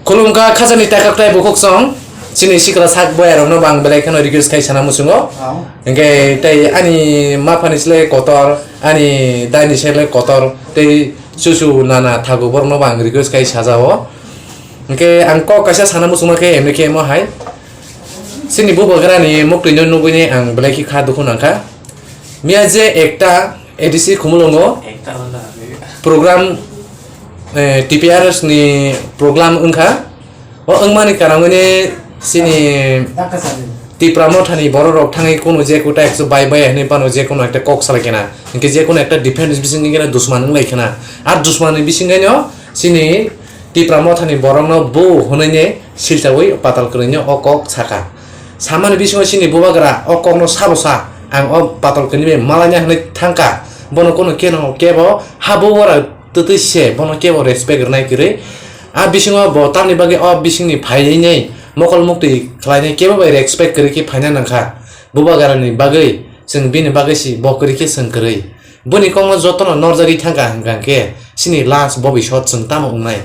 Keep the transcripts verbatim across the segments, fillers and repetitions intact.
Khulumkha khajani takhak tai bukhuk song. Chini sikla sak boya rokno bang belai kheno request khai sana muchungo. Oh. Hingke tai ani maphani sile kotor, ani daini sile kotor, tei chuchu nana thago borokno bang request khai sajao. Hingke ang kok kaisa sana muchungma khe M K mo hai. Chini bubagrani muktwi no nugwi ang belai khe kha dukhu nangkha. Miya je ekta A D C Khumulwngo Ekta wala. Program, eh, T P R S ni program wngkha. O wngmani karon hwnwi chini Tipra mothani borok rok thangwi kunu je kuta ekso bai bai hwnwi phano je kunu ekta kok salai kena. Hinkhe je kunu ekta defense bisingni kena dusman wnglai kena. A dusmanni bisingno chini Tipra mothani borokno bo hwnwi silchawi patal kwrwino o kok saka. Samani bisingo chini bubagra o kokno sabo sa, ang o patal kwrwini bai malaina hwnwi thangkha. Bono kunu keno kebo habo ora twtwi se, bono kebo respect rwnai kwrwi. A bisingo bo tamni bagwi o bisingni phaiwi mokol muktwi khlainai kebo bai respect kwrwi khe phaina nangkha. Bubagrani bagwi chwng bini bagwi si bo kwrwi khe chwng kwrwi. Boni kokno jotono norjagwi thangkha hwnkha khe chini last bobisot chwng tamo wngnai.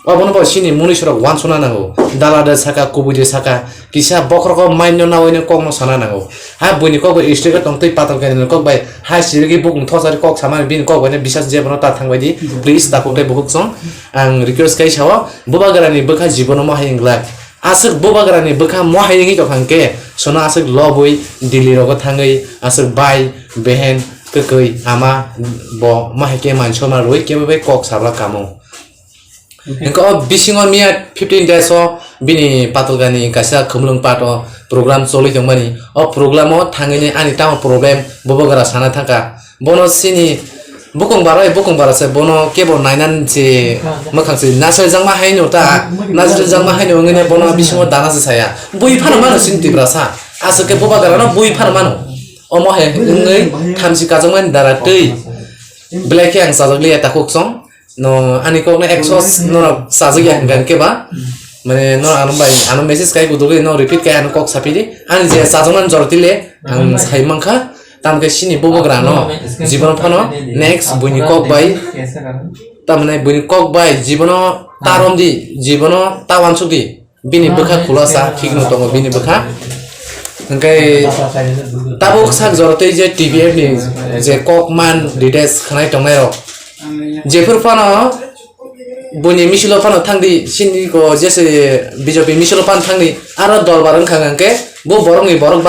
Obono bo chini munisorok uansukna nango. Dala de saka, kubui de saka, kisa bokhorok o maino naui no kokno sana nango. Ha buini kok bai strict tong tei patal kainwi kok bai ha sirigwi bukung thosari kok samani bini kok bai no bisas jebono ta thang bai di. Please ta kok dai bukhuk song. Ang request kai sao, bubagrani bwkha jibono mo hai wng glak. Aswk bubagrani bwkha mo hai wngwi tong kha hwnkhe, sono aswk lobwi Delhi rogo thangwi aswk bai, behen, kwkwi, ama bo mo hai khe manchoma rwi kebo bai kok sabla kamo. Hingke o bisingo miya fifteen days o bini patulgani kaisa khumulwng part o program choli tongmani. O program o thangwi ani tamo problem bubagra sana thangkha. Bono sini bukung barai bukung bara se bono kebo nainan se mwkhang se nasaijakma haino ta nasaijakma haino wngwi bono bisingo dana se saya. Bui phano mano sini Tiprasa. Aswk khe bubagra no bui phano mano. Omo hai wngwi thamchi kajakmani dara twi belai khe ang chajak liya takhuk song. No, ani kok no exhaust no sajak ya hingka hingke ba. Mane no ano bai, ano message kai kutuk no repeat kai ano kok sapidi. Ani je sajak man jor tile ang sai mangkha. Tam ke sini bubagra no jibono phano next buini kok bai. Tamne buini kok bai jibono tarom di, jibono tawansuk di. Bini bwkha khulasa thikno tongo bini bwkha. Hwnkhe tabuk sak jora tei je T B F ni je kok man details khwnai tongnai rok. Jephuru phano buini misilo phano thangdi sini ko jese B J P misilo phano thangdi aro dorbar wngkha hwnkhe bo borokni borok